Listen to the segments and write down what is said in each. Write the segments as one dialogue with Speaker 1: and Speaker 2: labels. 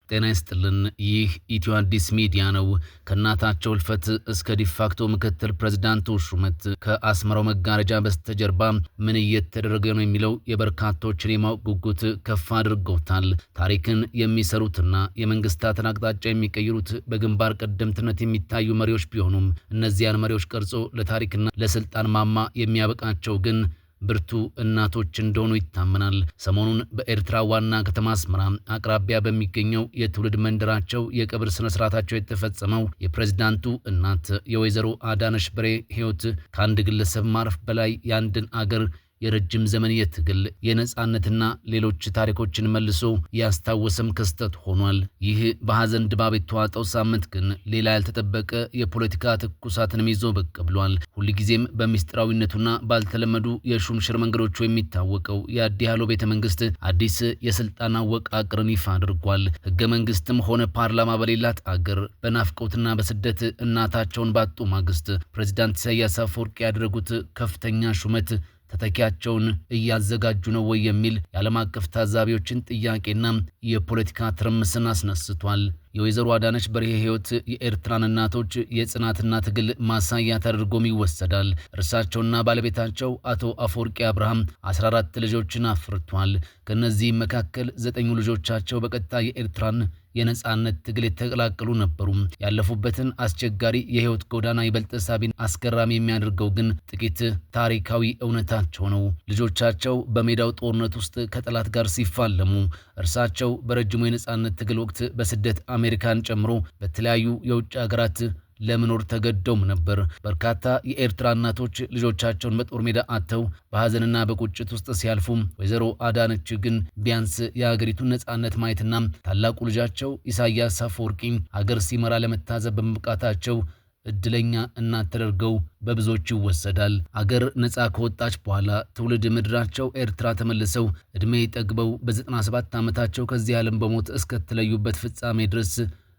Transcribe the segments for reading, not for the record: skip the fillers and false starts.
Speaker 1: ጤና ይስጥልን። ይህ ኢትዮ አዲስ ሚዲያ ነው። ከእናታቸው እልፈት እስከ de facto ምክትል ፕሬዝዳንቱ ሹመት፣ ከአስመራው መጋረጃ በስተጀርባ ምን እየተደረገ ነው የሚለው የበርካቶችን የማወቅ ጉጉት ከፍ አድርገውታል። ታሪክን የሚሰሩትና የመንግስታትን አቅጣጫ የሚቀይሩት በግንባር ቀደምትነት የሚታዩ መሪዎች ቢሆኑም፣ እነዚያን መሪዎች ቀርጾ ለታሪክና ለስልጣን ማማ የሚያበቃቸው ግን ብርቱ እናቶች እንደሆኑ ይታመናል። ሰሞኑን በኤርትራ ዋና ከተማ አስመራ አቅራቢያ በሚገኘው የትውልድ መንደራቸው የቀብር ስነ ስርዓታቸው የተፈጸመው የፕሬዝዳንቱ እናት የወይዘሮ አዳነች በርሄ ሕይወት ከአንድ ግለሰብ ማረፍ በላይ የአንድን አገር የረጅም ዘመን የትግል፣ የነጻነትና ሌሎች ታሪኮችን መልሶ ያስታወሰም ክስተት ሆኗል። ይህ በሐዘን ድባብ የተዋጠው ሳምንት ግን ሌላ ያልተጠበቀ የፖለቲካ ትኩሳትንም ይዞ ብቅ ብሏል። ሁልጊዜም በሚስጥራዊነቱና ባልተለመዱ የሹምሽር መንገዶቹ የሚታወቀው የአዲ ሃሎ ቤተ መንግስት አዲስ የስልጣን አወቃቀርን ይፋ አድርጓል። ህገ መንግስትም ሆነ ፓርላማ በሌላት አገር፣ በናፍቆትና በስደት እናታቸውን ባጡ ማግስት ፕሬዚዳንት ኢሳያስ አፈወርቂ ያደረጉት ከፍተኛ ሹመት ተተኪያቸውን እያዘጋጁ ነው ወይ የሚል የዓለም አቀፍ ታዛቢዎችን ጥያቄና የፖለቲካ ትርምስን አስነስቷል። የወይዘሮ አዳነች በርሄ ህይወት የኤርትራን እናቶች የጽናትና ትግል ማሳያ ተደርጎም ይወሰዳል። እርሳቸውና ባለቤታቸው አቶ አፈወርቂ አብርሃም 14 ልጆችን አፍርቷል። ከእነዚህም መካከል ዘጠኙ ልጆቻቸው በቀጥታ የኤርትራን የነጻነት ትግል የተቀላቀሉ ነበሩ። ያለፉበትን አስቸጋሪ የህይወት ጎዳና ይበልጥ ሳቢን አስገራሚ የሚያደርገው ግን ጥቂት ታሪካዊ እውነታቸው ነው። ልጆቻቸው በሜዳው ጦርነት ውስጥ ከጠላት ጋር ሲፋለሙ፣ እርሳቸው በረጅሙ የነጻነት ትግል ወቅት በስደት አሜሪካን ጨምሮ በተለያዩ የውጭ ሀገራት ለመኖር ተገደውም ነበር። በርካታ የኤርትራ እናቶች ልጆቻቸውን በጦር ሜዳ አጥተው በሀዘንና በቁጭት ውስጥ ሲያልፉ፣ ወይዘሮ አዳነች ግን ቢያንስ የሀገሪቱን ነጻነት ማየትና ታላቁ ልጃቸው ኢሳያስ አፈወርቂ ሀገር ሲመራ ለመታዘብ በመብቃታቸው እድለኛ እናት ተደርገው በብዙዎች ይወሰዳል። አገር ነጻ ከወጣች በኋላ ትውልድ ምድራቸው ኤርትራ ተመልሰው እድሜ ጠግበው በ97 ዓመታቸው ከዚህ ዓለም በሞት እስከተለዩበት ፍጻሜ ድረስ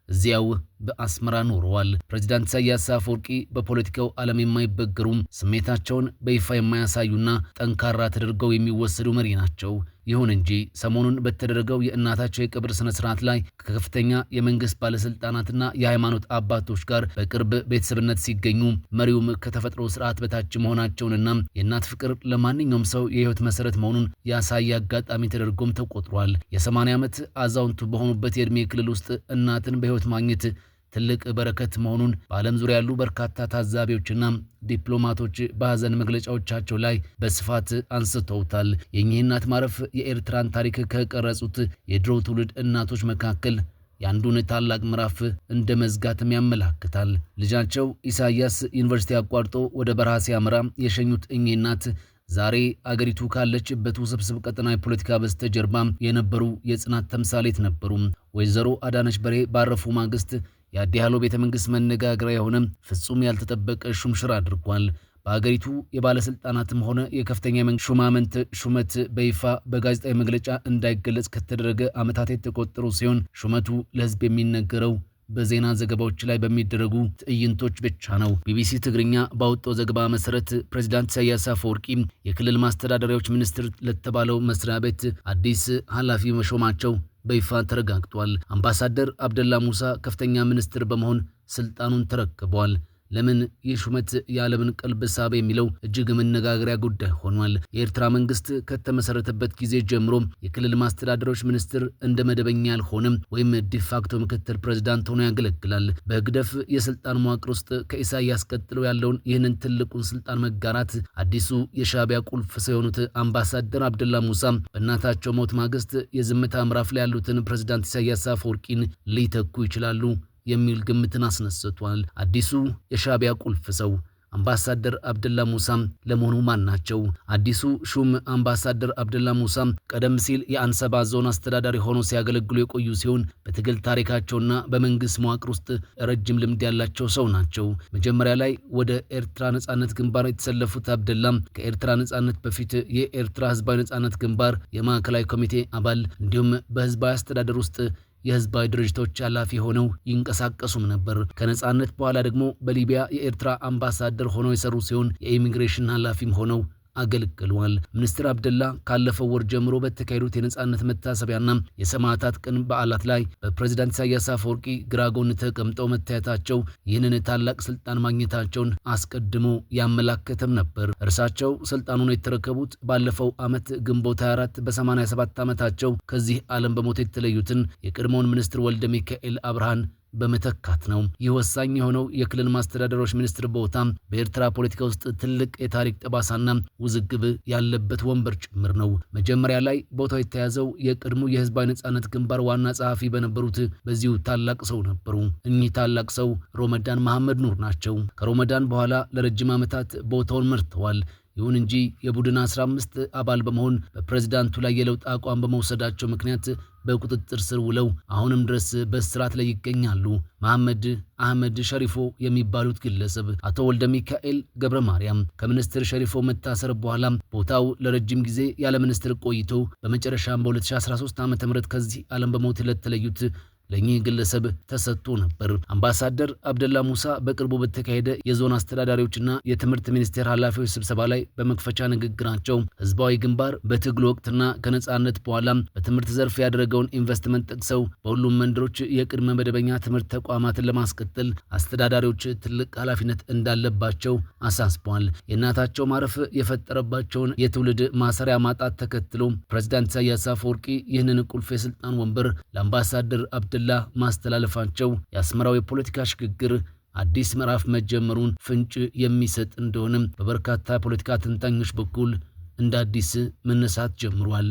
Speaker 1: እዚያው በአስመራ ኖረዋል። ፕሬዚዳንት ኢሳያስ አፈወርቂ በፖለቲካው ዓለም የማይበገሩም፣ ስሜታቸውን በይፋ የማያሳዩና ጠንካራ ተደርገው የሚወሰዱ መሪ ናቸው። ይሁን እንጂ ሰሞኑን በተደረገው የእናታቸው የቀብር ስነ ስርዓት ላይ ከከፍተኛ የመንግስት ባለስልጣናትና የሃይማኖት አባቶች ጋር በቅርብ ቤተሰብነት ሲገኙ፣ መሪውም ከተፈጥሮ ስርዓት በታች መሆናቸውንና የእናት ፍቅር ለማንኛውም ሰው የህይወት መሰረት መሆኑን ያሳየ አጋጣሚ ተደርጎም ተቆጥሯል። የ80 ዓመት አዛውንቱ በሆኑበት የዕድሜ ክልል ውስጥ እናትን በህይወት ማግኘት ትልቅ በረከት መሆኑን በዓለም ዙሪያ ያሉ በርካታ ታዛቢዎችና ዲፕሎማቶች በሀዘን መግለጫዎቻቸው ላይ በስፋት አንስተውታል። የእኚህ እናት ማረፍ የኤርትራን ታሪክ ከቀረጹት የድሮ ትውልድ እናቶች መካከል የአንዱን ታላቅ ምዕራፍ እንደ መዝጋትም ያመላክታል። ልጃቸው ኢሳያስ ዩኒቨርሲቲ አቋርጦ ወደ በረሃ ሲያመራ የሸኙት እኚህ እናት ዛሬ አገሪቱ ካለችበት ውስብስብ ቀጠናዊ ፖለቲካ በስተጀርባ የነበሩ የጽናት ተምሳሌት ነበሩ። ወይዘሮ አዳነች በርሄ ባረፉ ማግስት የአዲ ሃሎ ቤተ መንግስት መነጋገሪያ የሆነ ፍጹም ያልተጠበቀ ሹምሽር አድርጓል። በአገሪቱ የባለስልጣናትም ሆነ የከፍተኛ የመንግስት ሹማምንት ሹመት በይፋ በጋዜጣዊ መግለጫ እንዳይገለጽ ከተደረገ ዓመታት የተቆጠሩ ሲሆን፣ ሹመቱ ለህዝብ የሚነገረው በዜና ዘገባዎች ላይ በሚደረጉ ትዕይንቶች ብቻ ነው። ቢቢሲ ትግርኛ ባወጣው ዘገባ መሰረት ፕሬዚዳንት ኢሳያስ አፈወርቂ የክልል ማስተዳደሪያዎች ሚኒስትር ለተባለው መስሪያ ቤት አዲስ ኃላፊ መሾማቸው በይፋ ተረጋግጧል። አምባሳደር አብደላ ሙሳ ከፍተኛ ሚኒስትር በመሆን ስልጣኑን ተረክበዋል። ለምን ይህ ሹመት የዓለምን ቀልብ ሳበ የሚለው እጅግ መነጋገሪያ ጉዳይ ሆኗል። የኤርትራ መንግስት ከተመሰረተበት ጊዜ ጀምሮ የክልል ማስተዳደሮች ሚኒስትር እንደ መደበኛ ያልሆነም ወይም de facto ምክትል ፕሬዝዳንት ሆኖ ያገለግላል። በህግደፍ የስልጣን መዋቅር ውስጥ ከኢሳያስ ቀጥሎ ያለውን ይህንን ትልቁን ስልጣን መጋራት አዲሱ የሻዕቢያ ቁልፍ ሰው የሆኑት አምባሳደር አብደላ ሙሳ በእናታቸው ሞት ማግስት የዝምታ ምዕራፍ ላይ ያሉትን ፕሬዝዳንት ኢሳያስ አፈወርቂን ሊተኩ ይችላሉ የሚል ግምትን አስነስቷል። አዲሱ የሻዕቢያ ቁልፍ ሰው አምባሳደር አብደላ ሙሳም ለመሆኑ ማን ናቸው? አዲሱ ሹም አምባሳደር አብደላ ሙሳም ቀደም ሲል የአንሰባ ዞን አስተዳዳሪ ሆነው ሲያገለግሉ የቆዩ ሲሆን፣ በትግል ታሪካቸውና በመንግስት መዋቅር ውስጥ ረጅም ልምድ ያላቸው ሰው ናቸው። መጀመሪያ ላይ ወደ ኤርትራ ነጻነት ግንባር የተሰለፉት አብደላም ከኤርትራ ነጻነት በፊት የኤርትራ ህዝባዊ ነጻነት ግንባር የማዕከላዊ ኮሚቴ አባል እንዲሁም በህዝባዊ አስተዳደር ውስጥ የህዝባዊ ድርጅቶች ኃላፊ ሆነው ይንቀሳቀሱም ነበር። ከነጻነት በኋላ ደግሞ በሊቢያ የኤርትራ አምባሳደር ሆነው የሰሩ ሲሆን፣ የኢሚግሬሽን ኃላፊም ሆነው አገልግለዋል። ሚኒስትር አብደላ ካለፈው ወር ጀምሮ በተካሄዱት የነጻነት መታሰቢያና የሰማዕታት ቀን በዓላት ላይ በፕሬዝዳንት ኢሳያስ አፈወርቂ ግራ ጎን ተቀምጠው መታየታቸው ይህንን ታላቅ ስልጣን ማግኘታቸውን አስቀድሞ ያመላከተም ነበር። እርሳቸው ስልጣኑን የተረከቡት ባለፈው ዓመት ግንቦት 24 በ87 ዓመታቸው ከዚህ ዓለም በሞት የተለዩትን የቀድሞውን ሚኒስትር ወልደ ሚካኤል አብርሃን በመተካት ነው። ይህ ወሳኝ የሆነው የክልል ማስተዳደሮች ሚኒስትር ቦታ በኤርትራ ፖለቲካ ውስጥ ትልቅ የታሪክ ጠባሳና ውዝግብ ያለበት ወንበር ጭምር ነው። መጀመሪያ ላይ ቦታው የተያዘው የቀድሞ የህዝባዊ ነጻነት ግንባር ዋና ጸሐፊ በነበሩት በዚሁ ታላቅ ሰው ነበሩ። እኚህ ታላቅ ሰው ሮመዳን መሐመድ ኑር ናቸው። ከሮመዳን በኋላ ለረጅም ዓመታት ቦታውን መርተዋል። ይሁን እንጂ የቡድን 15 አባል በመሆን በፕሬዝዳንቱ ላይ የለውጥ አቋም በመውሰዳቸው ምክንያት በቁጥጥር ስር ውለው አሁንም ድረስ በእስራት ላይ ይገኛሉ። መሐመድ አህመድ ሸሪፎ የሚባሉት ግለሰብ አቶ ወልደ ሚካኤል ገብረ ማርያም ከሚኒስትር ሸሪፎ መታሰር በኋላ ቦታው ለረጅም ጊዜ ያለ ሚኒስትር ቆይቶ በመጨረሻም በ2013 ዓ.ም ከዚህ ዓለም በሞት ለተለዩት ለእኚህ ግለሰብ ተሰጥቶ ነበር። አምባሳደር አብደላ ሙሳ በቅርቡ በተካሄደ የዞን አስተዳዳሪዎችና የትምህርት ሚኒስቴር ኃላፊዎች ስብሰባ ላይ በመክፈቻ ንግግራቸው ህዝባዊ ግንባር በትግሉ ወቅትና ከነጻነት በኋላ በትምህርት ዘርፍ ያደረገውን ኢንቨስትመንት ጠቅሰው በሁሉም መንደሮች የቅድመ መደበኛ ትምህርት ተቋማትን ለማስቀጠል አስተዳዳሪዎች ትልቅ ኃላፊነት እንዳለባቸው አሳስበዋል። የእናታቸው ማረፍ የፈጠረባቸውን የትውልድ ማሰሪያ ማጣት ተከትሎ ፕሬዝዳንት ኢሳያስ አፈወርቂ ይህንን ቁልፍ የስልጣን ወንበር ለአምባሳደር አብደላ ማስተላለፋቸው የአስመራው የፖለቲካ ሽግግር አዲስ ምዕራፍ መጀመሩን ፍንጭ የሚሰጥ እንደሆነም በበርካታ የፖለቲካ ተንታኞች በኩል እንደ አዲስ መነሳት ጀምሯል።